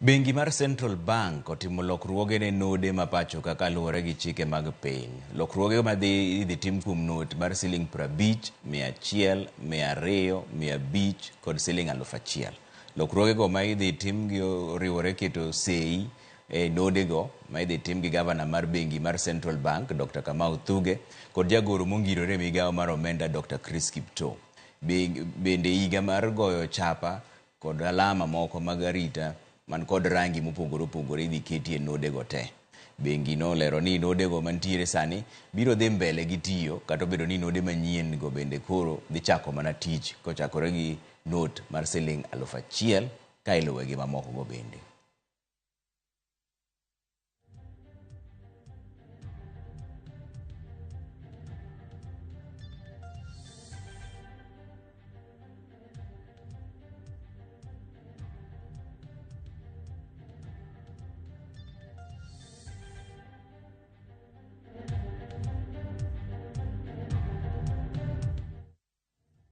Bengi mar Central Bank otimo lokruoge ne node ma pacho ka kaluwore gi chike mag piny. Lokruoge ma idhi tim kuom not mar siling 50, 100, 200, 500 kod siling 1000. Lokruogego ma idhi tim gi oriwore keto sei e nodego ma idhi tim gi gavana mar bengi mar Central Bank Dr. Kamau Thuge kod jagoro mongirore e migawo mar omenda Dr. Chris Kiptoo. Bende higa mar goyo chapa kod alama moko mag arita man kod rangi mopogore opogore idhi ketie nodego te. Bengi nolero ni nodego mantiere sani biro dhi mbele gi tiyo kata obedo ni node manyien go bende koro dhi chako mana tich kochakore gi not mar siling 1000 ka iluwe gi mamoko go bende.